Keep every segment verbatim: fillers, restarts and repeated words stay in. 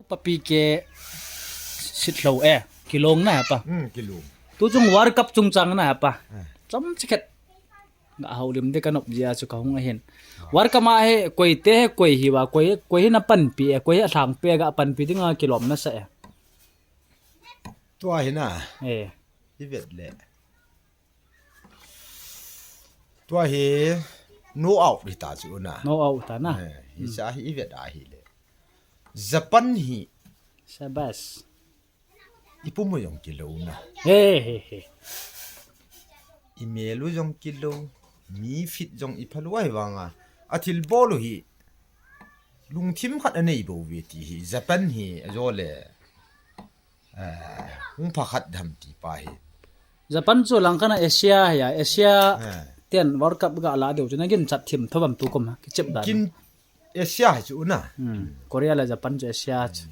Papi ke sit lo e, kilong na pa. Hmm, kilong. Tu chung World Cup chung chang na pa. Eh. Chom chikhet. Nga haulim de kanop dia chu kahung ahin. World Cup ma he koi te he koi hi wa koi koi hi na panpi e koi hi a thang pe ga panpi dinga kilom na sa e. Tua hi na. Eh. Hi vet le. Tua hi no out hi ta chu na. No out ta na. Eh, hi sa hi i vet a hi le. Japan hi. Sabas. I pumu jong kilo na. He he he. I melu jong kilo. Mi fit jong i phalu ai vanga. A thil bolu hi. Lungthim khat anei bo ve ti hi. Japan hi a jo le. Eh, hung pha khat dam ti pa hi. Japan chu lang kana Asia ya, Asia Eh. ten World Cup ga la deu chu na gin chat thim tho bam tu kom ha, kichep dan. Kin Asia hi chu na. Hmm. Korea le Japan chu Asia chu.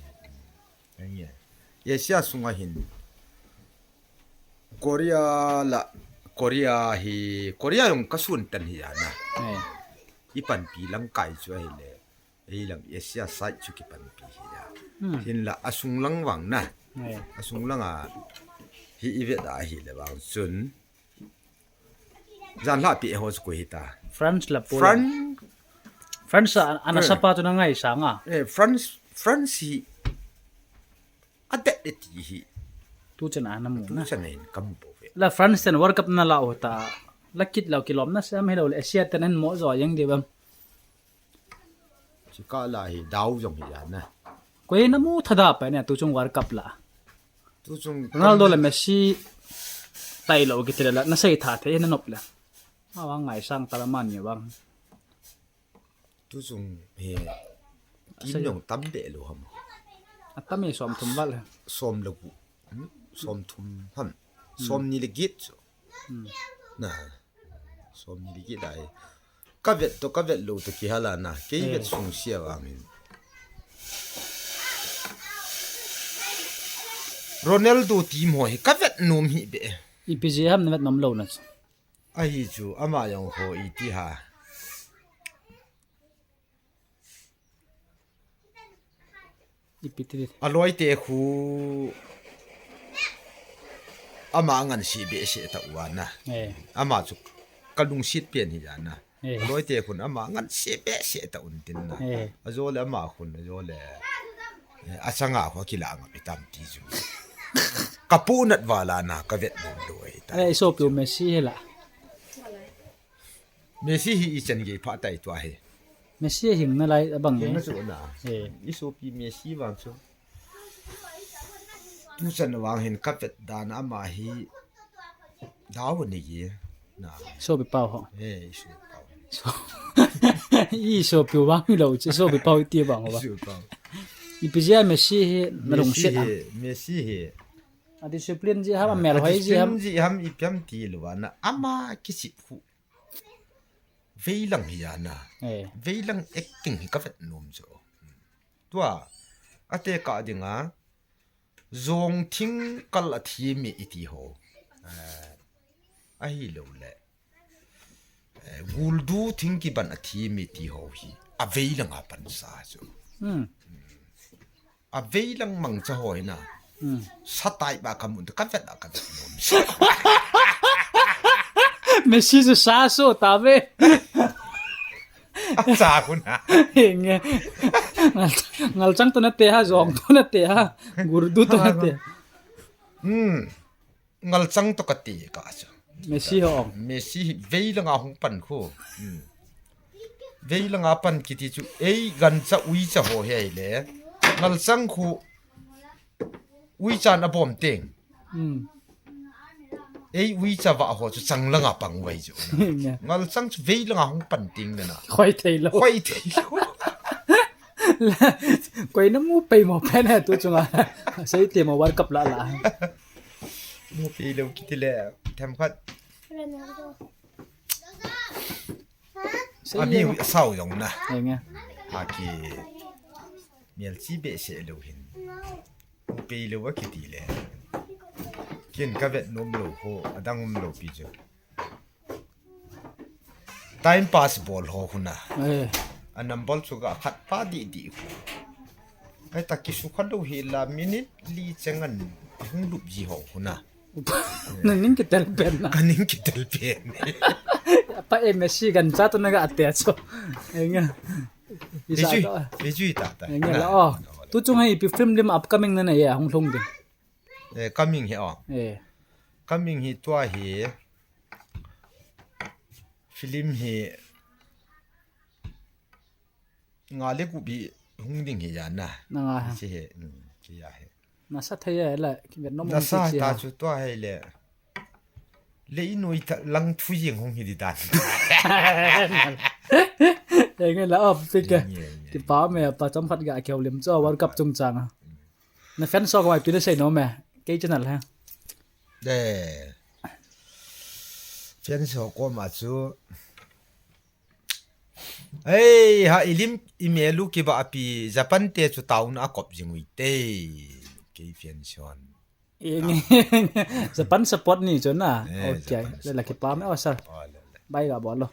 Asia sunga hin. Korea la, Korea hi, Korea jong ka sun tan hi ya na. Eh. I panpi lang kai chu ahi le. Ei lang Asia side chu kipanpi hi ya. Hmm. Hin la asung lang vang na. Eh. Asung lang a hi i vet a hi le vang chun. Jan la pi ho chu ko hi ta. France la po. France. France a, ana Eh. sapa tu na ngai sanga. Eh, France, France hi. A det e ti hi. Tu chan ana mu Tu na. chan in kam bo ve. La France ten World Cup na la o ta. La kit la kilom na sem hi lo le Asia ten en mo jo yang de bam. Chika la hi dau jong hi ya na. Koi na mu thada pa ne tu chung World Cup la. Tu chung Ronaldo le Messi tai lo kiti le la na sei tha the na nop le. Ma wang ngai sang ta la man ni wang. Tu chung he Asa team jong tam be lo ham. A tam e som thum val he. Som le gu. Hmm? Som thum ham. Som ni le git chu. Hmm. Na. Som ni le git ai. Ka vet to ka vet lo to ki hala na. Kei Eh. vet sung sia vang hin. Ronaldo team ho hi ka vet nom hi be. I P G ham na vet nom lo na chu. Ahi chu ama jong ho i ti ha. I pi ti. A loi te khu ama ngan si be se ta u ana. Eh. Ama chu ka lungsit pen hi ana. Eh. A loi te khun ama ngan si be se ta un tin na. Eh. A jo le ama khun a jo le. Eh, a changa ho kila ngam i tam ti chu. Ka pu nat vala na ka vet nom lo ai ta. Eh, so piu Messi he la. Messi hi i chan gei pha tai tua hi. Messi hing na lai abang Hing eh. na chu na. Eh. I sopi Messi vang chu. Tu chan vang hin ka vet dan ama hi. Dau ni gi. Na. Sopi pau ho. Eh, i sopi pau. So, i sopi vang lo, che sopi pau ti vang ho I ba. sopi pau. I pi jia Messi hi na lung Messi set am. hi, Messi hi. A discipline ji ham, a mel hoi ji ham. Discipline ji ham, i piam ti lo ba na. Ama kisip khu. Veilang hi ana. Eh. Veilang acting hi ka vet nom chu. Tua, a te ka dinga, zong thing kal a thi mi i ti ho. Eh, ahi lo le. Eh, guldu thing kiban a thi mi ti ho hi. A veilang a pan sa chu. Hmm. A veilang mangcha ho hi na. Hmm. Satai ba ka mun ka vet a ka vet nom. Messi chu sa so ta ve. A cha khu na. Nge. Ngal, ngal chang to na te ha, zong to na te ha. Gurdu to na te. Hmm. Ngal chang to ka ti ka chu. Messi ho. Messi hi veilang a hung pan khu. Hmm. Veilang a pan kiti chu ei gancha uicha ho hi ai le. Ngal chang khu uicha na bom teng. Hmm. Ei uicha va ho chu chang lang a pang vai chu. Ngal chang chu veilang a hung pan teng na na. Khoi thei lo. Khoi thei lo. Koi na mu pei mo pen ha tu chunga. Sei te mo World Cup la la. Mu pi lo kiti le, them khat. Ronaldo. Sei Abi le. Hui asau jong na. Enge. Aki. Mial chi be se lo hin. Mu pi lo wa kiti le. Kin ka vet nom lo ho, adang um lo pi jo. Time pass bol ho huna. Eh. A number chu ga khat pa di di hu. Ai ta kisu kha lou hi la minute li chengan hung lup ji ho huna. Naning kitel pen na. Kaning kitel pen. Pa e Messi gan cha tu na ga te cho. Enga. Ejui, ejui ta ta. Enga la o. Tu chung hai pi film lim upcoming na na ya hung lhung din. Eh, coming he o. Eh. Coming hi tua hi film hi nga le gup hi hung ding hi ya na. Na nga ha. Chi he. Mm, chi ya he. Nasa thei ya la ki vet nom. Nasa ta chu tua he le. Le i noi ta lang thu jing hung hi di dan. Enga la o pi ke. Kipa me pa chom khat ga keu lim cho World Cup chung chang a. Na fan so ko ai pi le sei no me. Kei channel ha. De. Fan so ko ma chu. Ei, ha ilim imelu kiba api Japan te chu tauna akop jingui te. Kei fan son. Enga. Japan support ni chu na. Eh, Okay. Japan Le la kipa me o sir. Oh, le, le. Bye ga bolo.